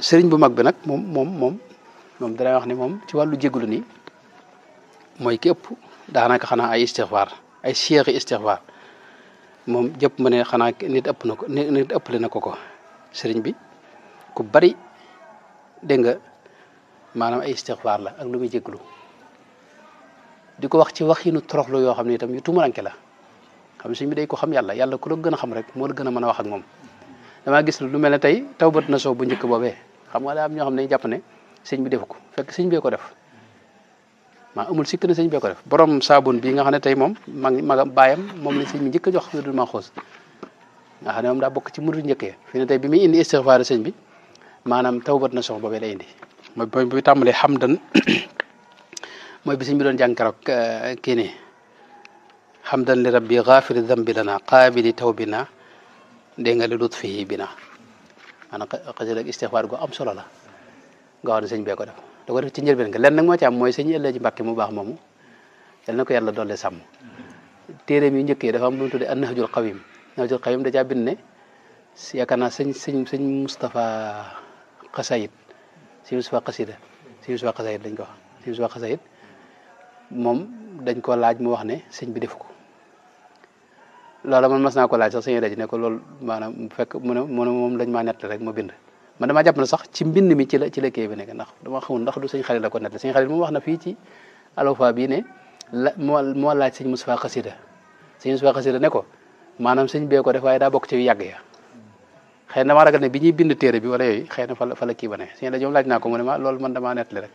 sëriñ bu mag bi nag moom dana wax ni moom ci wàllu jégalu nii mooy ki ëpp daanaka xanaa ay istixfaar ay cheikh istixfaar moom jëpp ma ne xanaa nit ëpp na ko nit ëppale na ko sëriñ bi ku bari dégg nga maanaam ay istixfaar la ak lu muy jégalu di ko wax ci waxinu toroxlu yoo xam ne itam yu tumuranke la xam ne sëriñ bi day ko xam yàlla ku la gën a xam rek moo la gën a mën a wax ak moom damaa gis lu mel ne tey tawbat na soo bu njëkk boobee xam nga daa am ñoo xam ne dañu jàpp ne sëñ bi defu ko fekk sëñ bee ko def maa amul sikk ne sëñ bee ko def borom saabun bii nga xam ne tey moom magam baayam moom la sëñ bi njëkk a jox wirdul maxuus nga xam ne moom daa bokk ci murid njëkk ya fi ne tey bi muy indi istixfaar sëñ bi maanaam tawbat na sox boobee lay indi mooy bi tàmbalee xamdan mooy bi sëñ bi doon jàng keroog kii nii xamdan li rabbi gaafiri dambi lana qaabili tawbina dégg nga li lutfihi bina maanaam xasida ak istixfaar gu am solo la nga xam ne sëñ bee ko def da ko def ci njëlbeen nga lenn nag moo ci am mooy sëñ Elaaji Mbàkke mu baax moomu yal na ko yàlla doole sàmm téeréem yu njëkk yi dafa am lu mu tuddee an-Nahjul Qawim Nahjul Qawim da caa bind ne yaakaar naa sëñ Moustapha Xasayid sëñ Moustapha Xasida sëñ Moustapha Xasayid dañ ko wax sëñ Moustapha Xasayid moom dañ ko laaj mu wax ne sëñ bi def ko loola man mas naa ko laaj sax sëñ Elaaji ne ko loolu maanaam fekk mu ne moom lañ maa nett rek ma bind man damaa jàpp na sax ci mbind mi ci la kii bi nekk ndax dama xamul ndax du sëñ Xalil la ko nett sëñ Xalil moom wax na fii ci Alwafa bii ne moo laaj sëñ Moustapha Xasida sëñ Moustapha Xasida ne ko maanaam sëñ bee ko def waaye daa bokk ci yàgg ya xëy na damaa ragal ne bi ñuy bind téere bi wala yooyu xëy na fa la kii ba ne sëñ la laaj naa ko mu ne ma loolu man damaa nettali rek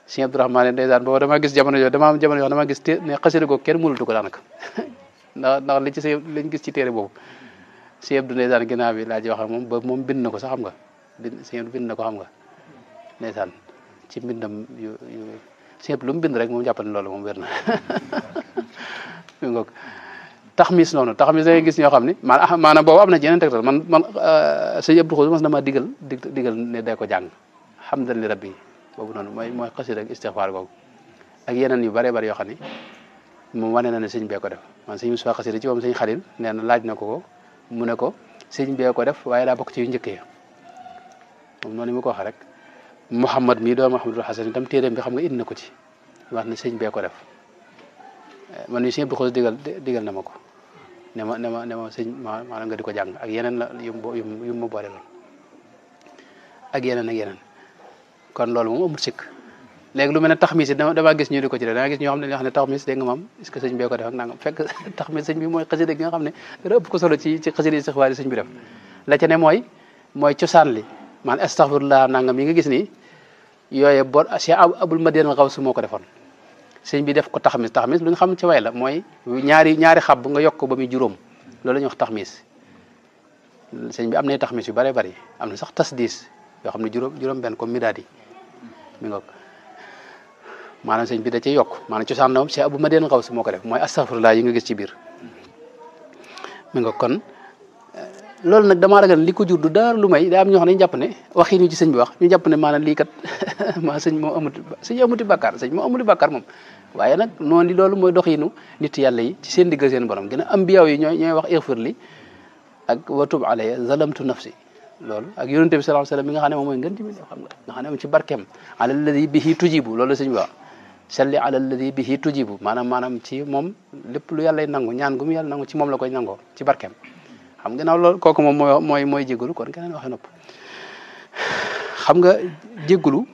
sëñ Abdourahmane ndeysaan boobu damaa gis jamono yoo damaa gis ne xasida googu kenn mënatu ko daanaka ndax li ci lañ gis ci téere boobu sëñ Abdou ndeysaan ginnaaw bi laa ji wax ak moom ba moom bind na ko sax xam nga sëñ Abdou bind na ko xam nga ndeysaan ci mbindam yu sëñ Abdou lu mu bind rek moom jàpp ne loolu moom wér na ngoog taxmis noonu taxmis da ngay gis ñoo xam ne maanaam boobu am na yeneen tegtal man sëñ Abdou Xos mas na ma digal ne day ko jàng hamdan li rabbi boobu noonu mooy xasida ak istixfaar googu ak yeneen yu bare bari yoo xam ne moom wane na ne sëñ bee ko def man sëñ Moustapha xasida ci moom sëñ Xalil nee na laaj na ko mu ne ko sëñ bee ko def waaye daa bokk ci yu njëkk yi moom noonu mu ko waxee rek Mouhamad mii doo Mouhamadul Hasan itam téeréem bi xam nga indi na ko ci wax ne sëñ bee ko def man mii sëñ Abdou Xos digal na ma ko ne ma sëñ maanaam nga di ko jàng ak yeneen la yu ma boole lool ak yeneen kon loolu moom amul sikk léegi lu mel ne taxmis it dama gis ñu di ko ci def dama gis ñoo xam ne dañoo xam ne taxmis dégg nga maam est-ce que sëñ bee ko def ak nangam fekk taxmis sëñ bi mooy xasida gi nga xam ne dara ëpp ko solo ci xasida istixfaar yi sëñ bi def la ca ne mooy cosaan li man astaghfirullah nangam yi nga gis nii yooye Cheikh Abul Madina Xawsu moo ko defoon sëñ bi def ko taxmis lu ñu xam ci way la mooy ñaari xab nga yokk ba muy juróom loolu la ñuy wax taxmis sëñ bi am na taxmis yu bare bari am na sax tasdiis yoo xam ne juróom benn comme midaadi mi ngoog maanaam sëñ bi da cee yokk maanaam cosaan la moom Cheikh Abul Madina Xawsu moo ko def mooy astaghfirullah yi nga gis ci biir mi ngoog kon loolu nag damaa ragal li ko jur du dara lu may daa am ñoo xam ne ñu jàpp ne waxi ñu ci sëñ bi wax ñu jàpp ne maanaam lii kat sëñ moo amuti bàkkaar moom waaye nag noonu loolu mooy doxinu nit yàlla yi ci seen diggal seen borom gën a ambiyaw yi ñooy wax ighfir li ak watub alayya zalamtu nafsi loolu ak yonente bi sallallahu alayhi wasallam mi nga xam ne moom mooy ngën ci mi xam nga xam ne moom ci barkeem ala alladi bihi tujibu loolu la sëñ bi wax salli ala alladi bihi tujibu maanaam ci moom lépp lu yàlla nangu ñaan gu mu yàlla nangu ci moom la koy nangoo ci barkeem xam nga naaw loolu kooku moom mooy jégalu kon keneen waxee nopp xam nga jégalu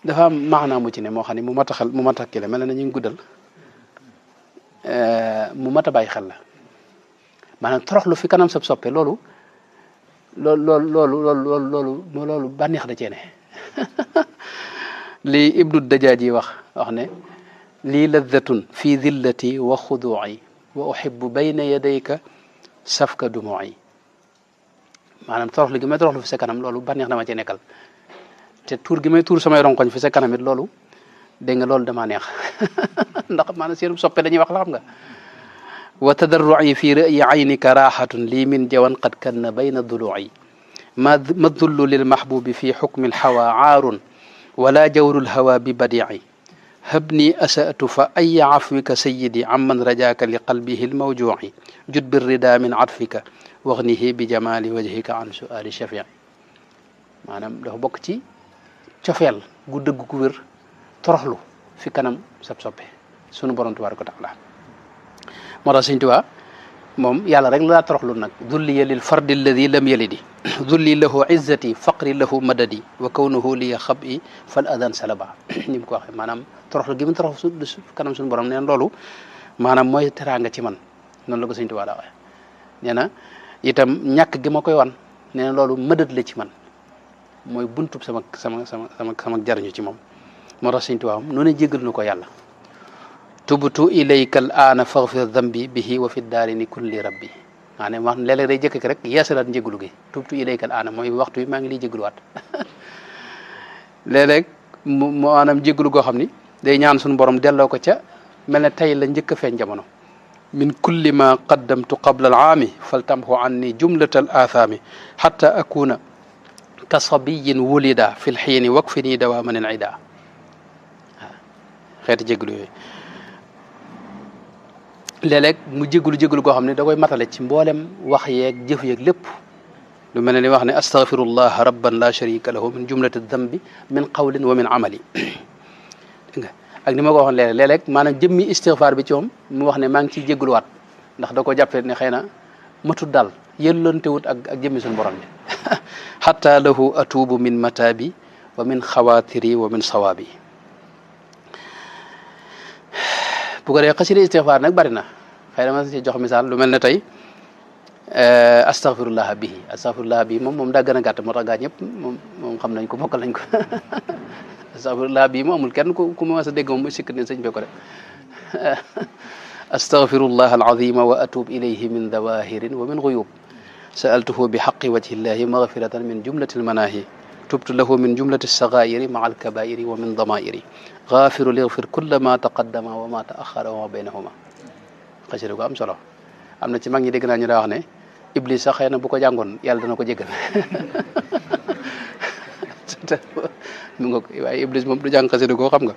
dafa am maanaa mu ci ne moo xam ne mu mat a kii la mel na ñu ngi guddal mu mat a bàyyi xel la maanaam toroxlu fi kanam sab soppe loolu bànneex da cee ne lii Ibnu Dajaaji wax ne lii ladatun fi dillati wa xuduu'i wa uhibbu bayna yadayka safka dumu'i maanaam toroxlu gi may toroxlu fi sa kanam loolu bànneex dama cee nekkal te tuur gi may tuur samay ronkoñ fi sa kanam it loolu dégg nga loolu damaa neex ndax maanaam seen soppe dañuy wax la xam nga wa tadarru'i fi ra'yi aynika raaxatun lii min jawan qad kanna bayna dulu'i ma dullu lil mahbubi fi xukmi alhawa aarun wala jawru alhawa bi badi'i habni asa'tu fa ay afwika sayyidi amman rajaaka li qalbihi almawju'i jud birrida min atfika waxnihi bi jamali wajhika an suali shafia maanaam dafa bokk ci cofeel gu dëgg gu wér toroxlu fi kanam sab soppe sunu borom tabaraka wa taala moo tax Sëñ Tuubaa moom yàlla rek la daa toroxlu nag dulliya lil fardi alladi lam yalidi dulli lahu izzati faqri lahu madadi wa kawnuhu liya xabi fal adan salaba ni mu ko waxee maanaam toroxlu gi mu torox su kanam suñu borom neen loolu maanaam mooy teraanga ci man noonu la ko Sëñ Tuubaa daa waxee nee na itam ñàkk gi ma koy wan nee na loolu mëdët la ci man mooy buntub sama jariñu ci moom moo tax Sëñ Tuubaa noonu jéggal nu ko yàlla tubtu ilayka al aana faghfir dhanbi bihi wa fi daarini kulli rabbi maanaam wax léeg-léeg day jëkk rek yeesalaat njéggalu gi tubtu ilayka al aana mooy waxtu bi maa ngi liy jéggaluwaat léeg-léeg mu maanaam jéggalu goo xam ni day ñaan suñu borom delloo ko ca mel ne tey la njëkk a feeñ jamono min kulli ma qaddamtu qabla al aami faltamhu anni jumlata al aathaami hatta akuna ka sabiyin wulida fi l xiini wakfini dawaaman al ida waaw xeeti jéggalu yooyu léeg-léeg mu jégalu goo xam ne da koy matale ci mboolem wax yeeg jëf yeeg lépp lu mel ne ni wax ne astaghfirullah rabban la sharika lahu min jumlati dambi min qawlin wa min amali dégg nga ak ni ma ko waxoon léeg-léeg maanaam jëmmi istighfar bi ci moom mu wax ne maa ngi ciy jégaluwaat ndax da ko jàppee ne xëy na matut daal yëllantewut ak jëmmi suñu borom bi hatta lahu atubu min matabi wa min xawaatiri wa min sawaabi bu ko dee xasida istighfar nag bari na xëy na ma si jox misaal lu mel ne tey astaghfirullah bihi moom daa gën a gàtt moo tax gaa ñëpp moom xam nañ ko mokkal nañ ko astaghfirullah bihi moom amul kenn ku ma sa dégg moom muy sikk ne sëñ be ko def astaghfirullah alazima wa atub ilayhi min dawahirin wa min ghuyub sa'altuhu bi haqqi wajhillahi maghfiratan min jumlati almanahi tubtu lahu min jumlati alsaghairi maa alkabairi wa min damairi gaafiru lighfir kulla ma taqaddama wa ma taaxara wa ma baynahuma xasida ko am solo am na ci mag ñi dégg naa ñu daa wax ne iblis sax xëy na bu ko jàngoon yàlla dana ko jégal mu nga ko waaye iblis moom du jàng xasida ko xam nga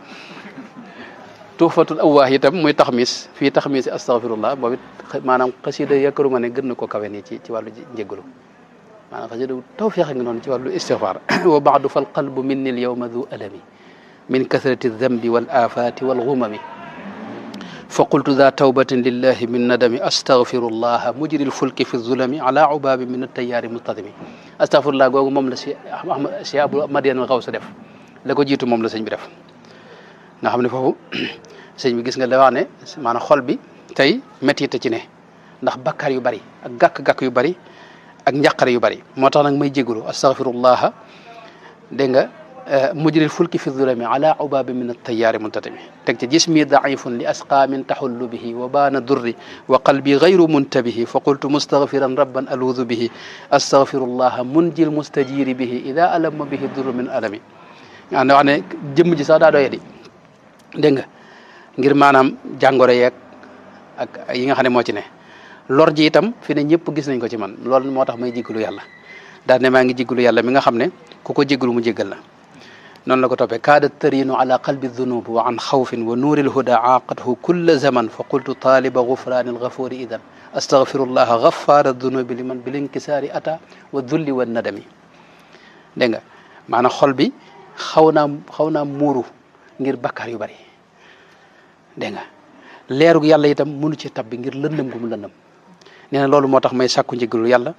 tuufatul awwaax itam muy taxmis fii taxmis astaghfirullah boobu it maanaam xasida yaakaaruma ne gën na ko kawe nii ci wàllu njéggalu maanaam xasida tawfiix a ngi noonu ci wàllu istighfar wa baadu fal qalbu minni al yawma du alami min kathrati dambi wal aafati wal ghumami fa qultu daa tawbatin lillahi min nadami astaghfirullaha mujri lfulki fi zulami ala ubabi min attayaari mustadimi astaghfirullah googu moom la si Abu Madian al Xaws def la ko jiitu moom la sëñ bi def nga xam ne foofu sëñ bi gis nga la wax ne maanaam xol bi tey métti ci ne ndax bakkaar yu bari ak gàkk-gàkk yu bari ak njàqare yu bari moo tax nag may jégalu astaghfirullaha dégg nga mujril fulki fi zulami ala ubabi min attayaari muntatimi teg ci jismi daifun li asqaamin taxullu bihi wa baana durri wa qalbi gayru muntabihi fa qultu mustaghfiran rabban aluudu bihi astaghfirullaha munjil mustajiri bihi ida alama bihi durru min alami nga wax ne jëmm ji sax daa doye di dégg nga ngir maanaam jàngoro yeeg ak yi nga xam ne moo ci ne lor ji itam fi ne ñëpp gis nañ ko ci man loolu moo tax may jéggalu yàlla daal ne maa ngi jéggalu yàlla mi nga xam ne ku ko jéggalu mu jéggal la noonu la ko toppee kaada tarinu ala qalbi dunub wa an xawfin wa nuuril huda aaqathu kulla zaman fa qultu taaliba gufraani algafuri idan astaghfirullaha gafaara dunubi liman bil inkisaari ata wa dulli wa nadami dégg nga maanaam xol bi xaw naa muuru ngir bakkaar yu bari dégg nga leerug yàlla itam mënu ci tabbi ngir lëndëm gu mu lëndëm nee na loolu moo tax may sàkku njëgalu yàlla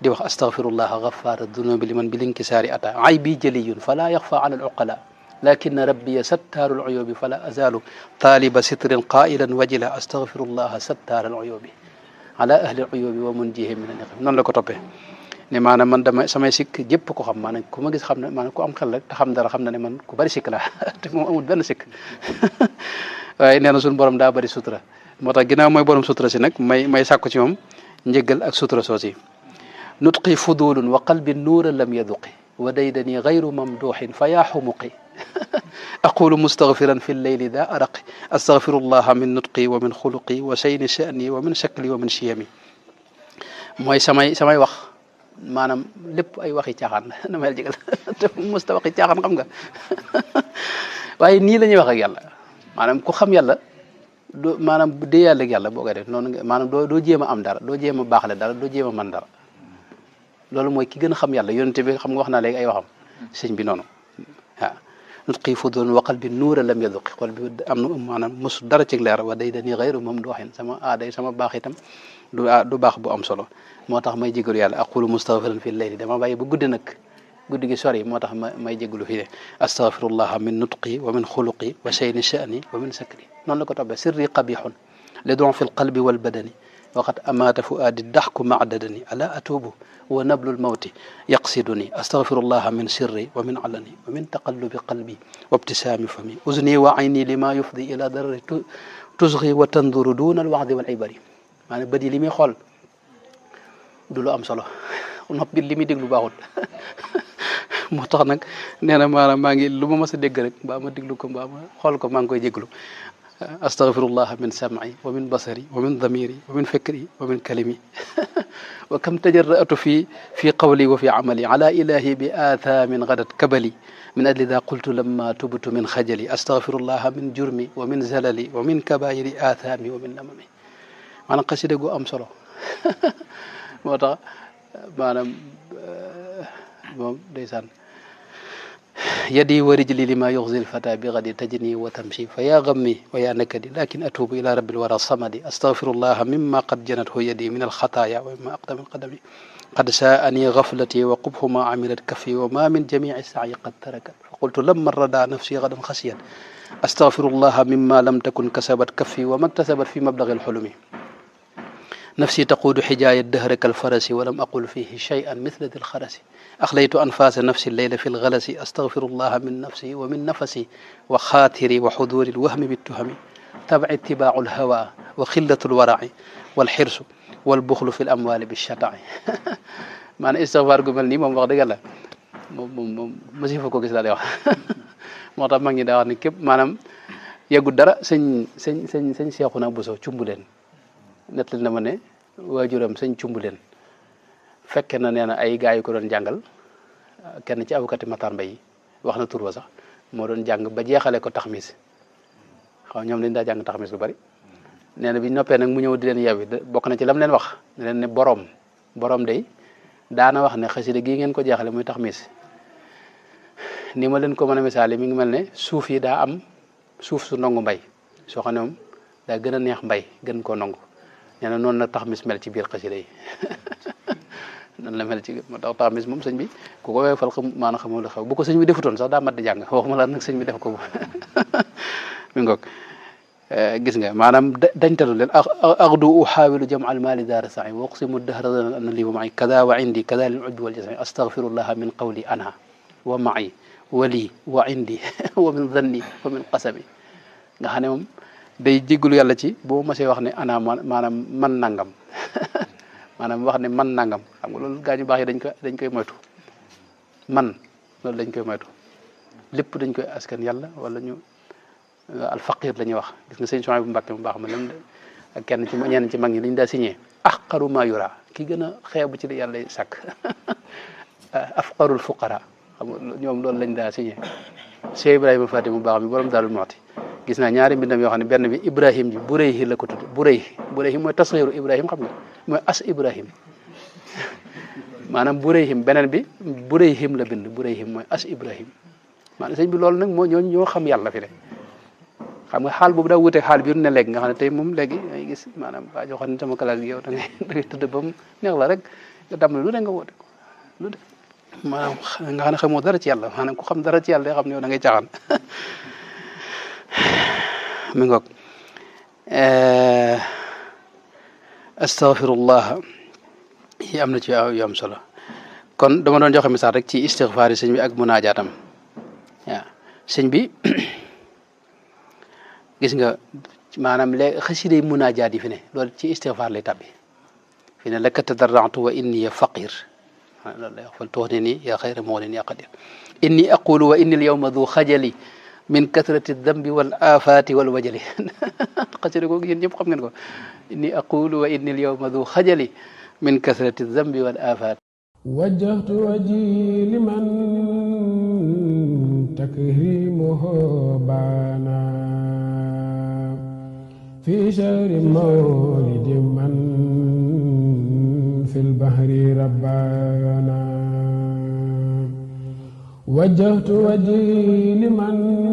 di wax astaghfirullah ghaffara dunubi liman bil inkisaari ata aybi jaliyun fala yaxfa ala al uqala lakin rabbiya sattaru al uyubi fala azalu taliba sitrin qailan wajila astaghfirullah sattara al uyubi ala ahli al uyubi wa munjihim min an niqam noonu la ko toppee ne maanaam man dama samay sikk jëpp ko xam maanaam ku ma gis xam ne maanaam ku am xel rek te xam dara xam na ne man ku bari sikk la te moom amul benn sikk waaye nee na suñu borom daa bari sutura moo tax ginnaaw mooy borom sutura si nag may sàkku ci moom njëggal ak sutura soosi nutqi fudulun wa qalbi nuura lam yaduqi wa daydani gayru mamduxin fa yaa xumuqi aqulu mustaghfiran fi lleyli daa araqi astaghfirullaha min nutqi wa min xuluqi wa sayni sha'ni wa min shakli wa min chiyami mooy samay wax maanaam lépp ay waxi caaxaan la na ma jégal te musta waxi caaxaan xam nga waaye nii la ñuy wax ak yàlla maanaam ku xam yàlla doo maanaam dee yàlla ak yàlla boo koy def noonu nga maanaam doo jéem a am dara doo jéem a baaxle dara doo jéem a mën dara loolu mooy ki gën a xam yàlla yonente bi xam nga wax naa léegi ay waxam sëñ bi noonu waaw nutqi fudulan wa qalbi nuura lam yaduqi xol bi am na maanaam mosu dara ci leer wa day dani xayru moom du waxin sama aaday sama baax itam du baax bu am solo moo tax may jégalu yàlla aqulu mustaghfiran fi llayli dama bàyyi ba guddi nag guddi gi sori moo tax may jégalu fii de astaghfirullah min nutqi wa min xuluqi wa shayni sha'ni wa min sakri noonu la ko toppee sirri qabihun li don fi lqalbi walbadani waqad amaata fuaadi daxku macdadani ala atubu wa nablu lmawti yaqsiduni astaghfirullah min sirri wa min alani wa min taqallubi qalbi wa ibtisaami fami uzni wa ayni lima yufdi ila darari tusgi wa tanduru duna alwaxdi wal ibari maanaam bët yi li muy xool du lu am solo nopp bi li muy déglu baaxul moo tax nag nee na maanaam maa ngi lu ma mës a dégg rek mbaa ma déglu ko mbaa ma xool ko maa ngi koy jéglu astaghfirullah min sam'i wa min basari wa min damiri wa min fikri wa min kalimi wa kam tajarra'tu fi qawli wa fi amali ala ilahi bi aathamin gadat kabali min ajli da qultu lamma tubtu min xajali astaghfirullah min jurmi wa min zalali wa min kabairi aathami wa min lamami maanaam xasida gu am solo moo tax maanaam moom ndeysaan yadi wa rijli lima yuxzi lfata bi gadi tajni wa tamshi fa ya gammi wa ya nakadi lakin atubu ila rabbil wara samadi astaghfirullaha mimma qad janathu yadi min alxataya wa mimma aqdami qadami qad saani gaflati wa qubhu ma amilat kafi wa ma min jamici saayi qad tarakat fa qultu lamma rada nafsi gadan xasiyat astaghfirullaha mimma lam takun kasabat kafi wa maktasabat fi mablagi alxulumi نفسي تقود حجاية الدهر كالفرس ولم أقل فيه شيئا مثل ذي الخرس أخليت أنفاس نفسي الليل في الغلس أستغفر الله من نفسي ومن نفسي وخاطري وحضور الوهم بالتهم تبع اتباع الهوى وخلة الورع والحرص والبخل في الأموال بالشتع maanaam istighfar gu mel nii moom wax dëgg yàlla moom masi fa ko gis daal di wax moo tax mag ñi daa wax ne képp maanaam yeggu dara sëñ Seexuna Buso cumbuleen nettali na ma ne waajuram sëñ cumbuleen fekke na nee na ay gaa yu ko doon jàngal kenn ci awkati Matar Mbay yi wax na tur ba sax moo doon jàng ba jeexale ko taxmis xaw ñoom dañ daa jàng taxmis lu bari nee na bi noppee nag mu ñëw di leen yewwi bokk na ci lam leen wax ne leen ne borom day daana wax ne xasida gii ngeen ko jeexale muy taxmis ni ma leen ko mën a misaale mi ngi mel ne suuf yi daa am suuf su ndongu mbay soo xam ne moom daa gën a neex mbay gën koo ndongu nee na noonu nag taxmis mel ci biir xasida yi noonu la mel ci moo tax taxmis moom sëñ bi ku ko weefal maanaam xamul la xew bu ko sëñ bi defutoon sax daa mat di jàng waxuma la nag sëñ bi def ko mi ngoog gis nga maanaam dañtalu leen axdu uxaawilu jama al mali daara sa'i wa uqsimu dahra anna li wa ma'i kada wa indi kada lil ujbi wal jasai astaghfirullaha min qawli ana wa ma'i wa li wa indi wa min dhanni wa min qasami nga xam ne moom day jégalu yàlla ci boo masee wax ne ana maanaam man nangam maanaam wax ne man nangam xam nga loolu gaañu baax yi dañ koy moytu man loolu dañ koy moytu lépp dañ koy askan yàlla wala ñu alfaqir la ñuy wax gis nga sëñ Souhaïbou bu Mbàkke mu baax ma lam ak kenn ci ñenn ci mag ñi li ñu daa signé ahqaru ma yura ki gën a xeebu ci li yàlla sàkk afqarul fuqara xam nga ñoom loolu lañ daa signé Cheikh Ibrahima Faty mu baax mi borom Daarul Muxti gis naa ñaari mbindam yoo xam ne benn bi Ibrahim ji Burayhi la ko tudd Burayhi mooy tasxiiru Ibrahim xam nga mooy as Ibrahim maanaam Burayhim beneen bi Burayhim la bind Burayhim mooy as Ibrahim maanaam sëñ bi loolu nag moo ñoo xam yàlla fi de xam nga xaal boobu daa wuteeg xaal bi ne léegi nga xam ne tey moom léegi ay gis maanaam waa joo xam ne sama classe gi yow da ngay tëdd ba mu neex la rek nga dam lu ne nga woote ko lu de maanaam nga xam ne xamoo dara ci yàlla maanaam ku xam dara ci yàlla day xam ne yow da ngay caaxaan mi ngoog astaghfirullah yi am na ci yu am solo kon dama doon joxe misaal rek ci istighfar yi sëñ bi ak munaajaatam waaw sëñ bi gis nga maanaam léegi xasida yi munaajaat yi fi ne loolu ci istighfar lay tàbbi fi ne laka tadarra'tu wa inni faqir loolu lay wax fal tuxnini yaa xayra mughnin yaa qadir inni aqulu wa inni al yawma du xajali min kasrati dambi wal afati wal wajali xasida googu yéen ñëpp xam ngeen ko inni aqulu wa inni al yawma du xajali min kasrati dambi wal afati wajjahtu wajhi liman takrimuhu bana في شهر مولد من في البحر ربنا وجهت وجهي لمن